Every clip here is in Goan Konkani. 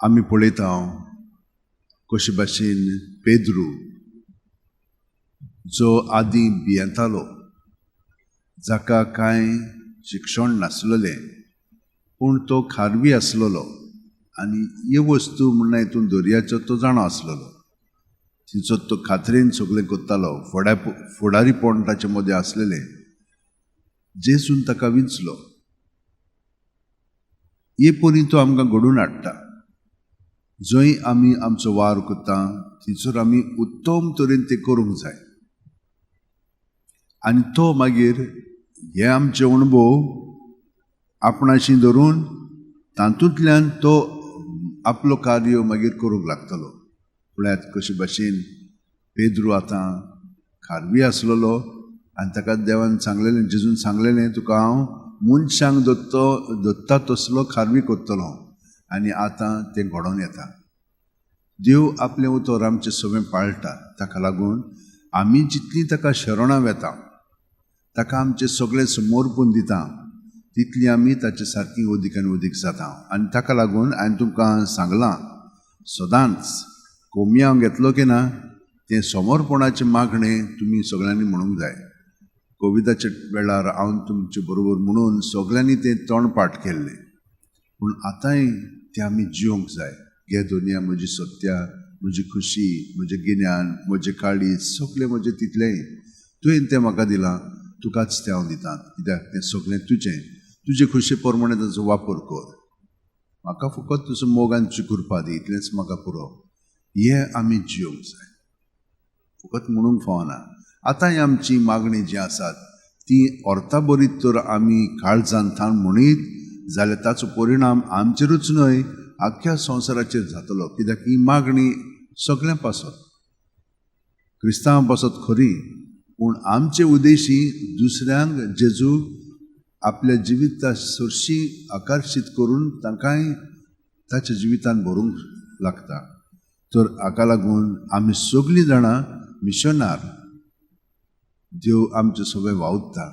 आमी पळयता कशे भाशेन पेद्रू जो आदीं भियेतालो, जाका कांय शिक्षण नासलेलें, पूण तो खारवी आसलेलो आनी हे वस्तू म्हणल्यार हितून दर्याचो तो जाणा आसलेलो, थंयसर तो खात्रेन सगळें करतालो, फुडारीपण ताचे मदें आसलेलें. जेजून ताका विंचलो. हे परी तो आमकां घडोवन हाडटा. जंय आमी आमचो वावर करता थंयसर आमी उत्तम तरेन तें करूंक जाय आनी तो मागीर हे आमचे अणभव आपणाशी धरून तातूंतल्यान तो आपलो कार्य मागीर करूंक लागतलो. पळयात कशे भाशेन पेद्रू आतां खारवी आसलेलो आनी ताका देवान सांगलेलें, जेजून सांगलेलें, तुका हांव मनशांक दत्ता तसलो खारवी करतलो. आनी आतां तें घडोवन येता. देव आपलें उतर आमचें सगळें पाळटा. ताका लागून आमी जितलीं ताका शरणां वेता, ताका आमचें सगळें समर्पण दिता, तितली आमी ताचे सारकी अदीक आनी अदीक जाता. आनी ताका लागून हांवें तुमकां सांगलां, सदांच कोमयांव घेतलो की ना तें समर्पणाचें मागणें तुमी सगळ्यांनी म्हणूंक जाय. कोविदाच्या वेळार हांव तुमचे बरोबर म्हणून सगळ्यांनी तें तोंडपाठ केल्लें, पूण आतांय तें आमी जिवंक जाय. घे दुनिया म्हजी सत्या, म्हजी खुशी, म्हजें गिन्यान, म्हजें काळीज, सगळें म्हजें तितलेंय तुवें तें म्हाका दिलां, तुकाच तें हांव दितां, कित्याक तें सगळें तुजें. तुजे खुशे प्रमाणे ताचो वापर कर, म्हाका फकत तुजो मोगान तुजी कृपा दी, इतलेंच म्हाका पुरो. हें आमी जिवंक जाय, फकत म्हणूंक फावना. आतांय आमची मागणी जी आसात ती अर्था बरीत तर आमी काळजान थावन म्हणीत जाल्यार ताचो परिणाम आमचेरूच न्हय, आख्ख्या संवसाराचेर जातलो. कित्याक ही मागणी सगळ्यां पासत, क्रिस्तांवां पासत खरी, पूण आमचे उद्देशी दुसऱ्यांक जेजू आपल्या जिविता सरशी आकर्शीत करून तांकांय ताच्या जिवितान भरूंक लागता. तर हाका लागून आमी सगळीं जाणां मिशनार. देव आमचे सगळें वावुरता,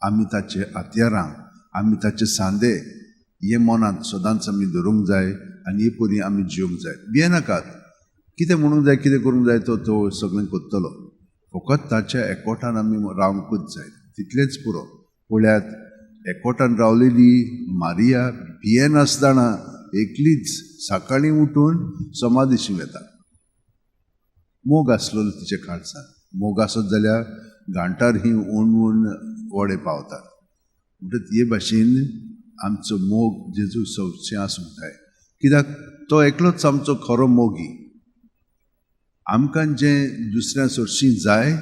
आमी ताचे हत्यारां, आमी ताचे सांदे, हे मनांत सदांच आमी धरूंक जाय आनी हे परी आमी जिवंक जाय. भियेनाकात, कितें म्हणूंक जाय, कितें करूंक जाय, तो तो सगळें करतलो. फकत ताच्या एकवटान आमी रावंकूच जाय, तितलेंच पुरो. पळयात, एकवटान रावलेली मारिया भियेनासतना एकलीच सकाळीं उठून समाधीशी वेता. मोग आसलेलो तिच्या काळजान. मोग आसत जाल्यार घांटार ही ओणवून वडे पावतात. म्हणटच हे भाशेन आमचो मोग जेजू सवचें आसूंक जाय, कित्याक तो एकलोच आमचो खरो मोगी. आमकां जें दुसऱ्या सरशीं जाय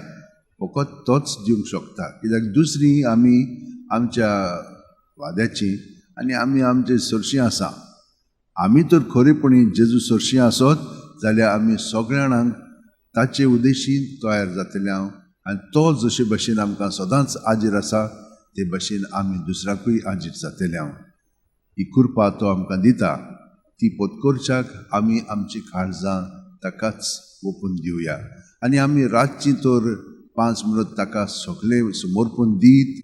फकत तोच दिवंक शकता, कित्याक दुसरी आमी आमच्या वाद्याची आनी आमी आमचे सरशीं आसा. आमी तर खरेपणी जेजू सरशीं आसत जाल्यार आमी सगळ्या जाणांक ताचे उद्देशी तयार जातले हांव, आनी तो जशे भशेन आमकां सदांच आजीर आसा ते भशेन आमी दुसऱ्याकूय आजीर जातले हांव. ही कृपा तो आमकां दिता, ती पोतकोरच्याक आमी आमची काळजां ताकाच ओपून दिवया. आनी आमी रातची तर 5 मिनट ताका सगळें समर्पण दीत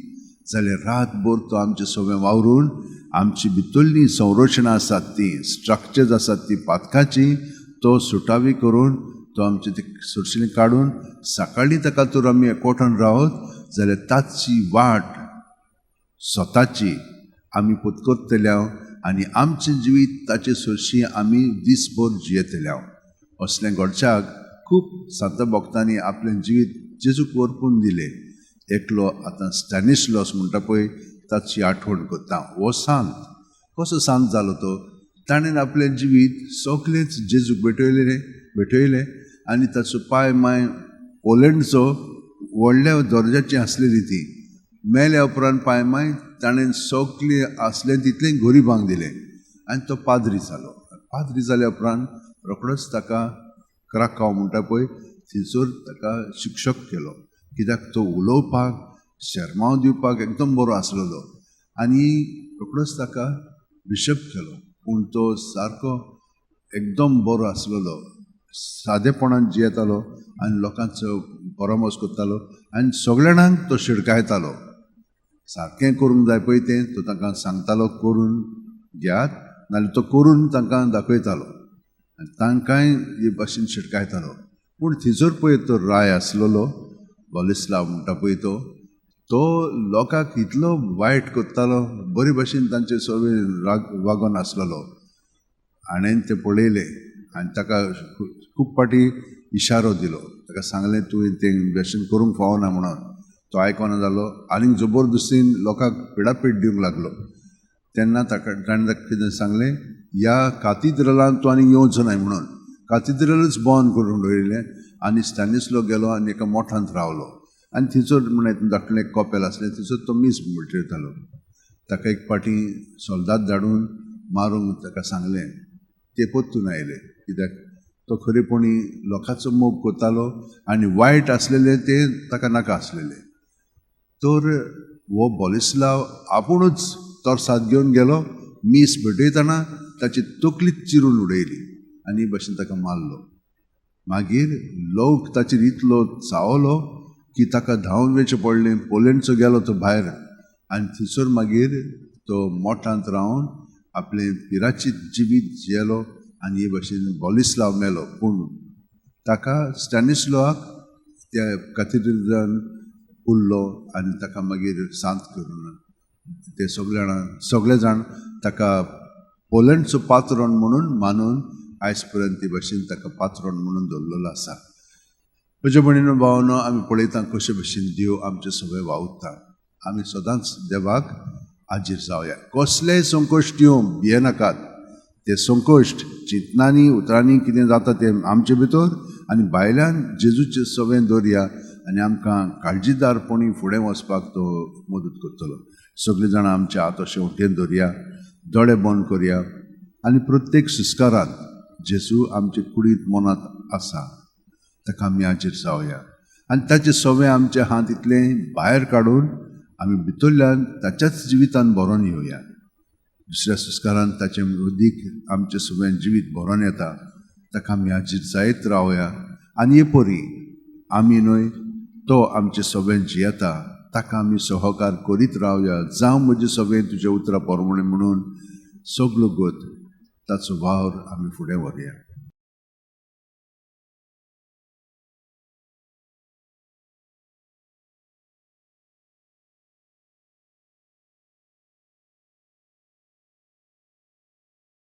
जाल्यार रातभर तो आमचें सगळें वावरून आमची भितरलीं संरचना आसात ती स्ट्रक्चर्स आसात ती पातकाची तो सुटावी करून तो आमचे ते सोरशिलें काडून सकाळीं ताका तर आमी एकवटान रावत जाल्यार ताची वाट स्वताची आमी पत्करतले आनी आमचें जिवीत ताचे सोरशी आमी दीसभर जियेतले. असलें घडच्याक खूब संत भक्तांनी आपलें जिवीत जेजूक व्हरपून दिलें. एकलो आतां स्टॅनिस्लॉस म्हणटा पळय ताची आठवण करता. हो सांत कसो सांत जालो तो, ताणें आपलें जिवीत सगळेंच जेजूक भेटयलें आनी ताचो पांय माय पोलंडचो व्हडल्या दर्जाची आसलेली ती मेल्या उपरांत पांय माय ताणें सगळें आसलें तितलें गरिबांक दिलें आनी तो पाद्री जालो. पाद्री जाल्या उपरांत रोखडोच ताका क्राकाव म्हणटा पळय थंयसर ताका शिक्षक केलो, कित्याक तो उलोवपाक शेरमांव दिवपाक एकदम बरो आसलेलो आनी रोखडोच ताका बिशप केलो. पूण तो सारको एकदम बरो आसलेलो, सादेपणान जियेतालो आनी लोकांचो परामर्श करतालो आनी सगल्या जाणांक तो शिडकायतालो. सारकें करूंक जाय पळय तें तो तांकां सांगतालो, करून घेयात नाल्यार तो करून तांकां दाखयतालो आनी तांकांय हे भाशेन शिटकायतालो. पूण थंयसर पळय तो राय आसलेलो बॉलिस्लाव म्हणटा पळय तो तो लोकांक इतलो वायट करतालो, बरे भाशेन तांचे सगळे राग वागोन आसलेलो. हाणें तें पळयलें आनी ताका खूब फावटी इशारो दिलो, ताका सांगलें तुवें तें भाशेन करूंक फावना म्हणून. तो आयकना जालो आनीक जबरदस्तीन लोकांक पिडापीड दिवंक लागलो. तेन्ना ताका ताणें ताका कितें सांगलें, ह्या कातिद्रलान तूं आनीक येवचो नाय म्हणून. कातिद्रलूच बंद करून दवरिल्लें आनी स्टॅनिस्लो गेलो आनी एका मोठांत रावलो आनी थंयसर म्हणून धाकलें एक कॉपेल आसलें, थंयसर तो मीस भेटयतालो. ताका एक फावटी सोल्दाद धाडून मारूंक ताका सांगलें, ते परतून आयले कित्याक तो खरेपणी लोकांचो मोग करतालो आनी वायट आसलेलें तें ताका नाका आसलेलें. तर हो बॉलिस्लाव आपुणूच तरसाद घेवन गेलो, मीस भेटयतना ताची तकली चिरून उडयली आनी भशेन ताका मारलो. मागीर लोक ताचेर इतलो चावलो की ताका धांवन वयचें पडलें. पोलंडचो गेलो तो भायर आनी थंयसर मागीर तो मोठांत रावन आपलें पिराचीत जिवीत जियेलो आनी हे भशेन बॉलिस्लाव मेलो. पूण ताका स्टॅनिस्लोआक त्या कातिद्रान उरलो आनी ताका मागीर सांत करून ते सगळे जाणां सगळे जाण ताका पोलंडचो पात्रोन म्हणून मानून आयज पर्यंत ते भशेन ताका पात्रोन म्हणून दवरलेलो आसा. म्हज्या भयणीनो भावनो, आमी पळयता कशे भशेन देव आमचे सगळे वावुरता. आमी सदांच देवाक हाजीर जावया. कसलेय संकश्ट येवं भियेनाकात. ते संकश्ट चिंतनांनी उतरांनी कितें जाता तें आमचे भितर आनी भायल्यान जेजूचे सगळें दवरया आनी आमकां काळजीदारपणी फुडें वचपाक तो मदत करतलो. सगळीं जाणां आमचे हात अशें वटेन दवरया, दोळे बंद करया आनी प्रत्येक सुस्कारांत जेजू आमचे कुडींत मनांत आसा ताका आमी हाजीर जावया आनी ताचे सगळें आमचे हात इतलें भायर काडून आमी भितरल्यान ताच्याच जिवितान भरोन येवया. दुसऱ्या सुस्कारान ताचें उदीक आमचें सगळें जिवीत भरोन येता, ताका आमी हाजीर जायत रावया आनी हे परी आमी न्हय तो आमचें सगळें जियेता ताका आमी सहकार करीत रावया. जावं म्हजें सगळें तुज्या उतरां प्रमाणें म्हणून सगलो गत ताचो वावर आमी फुडें व्हरया.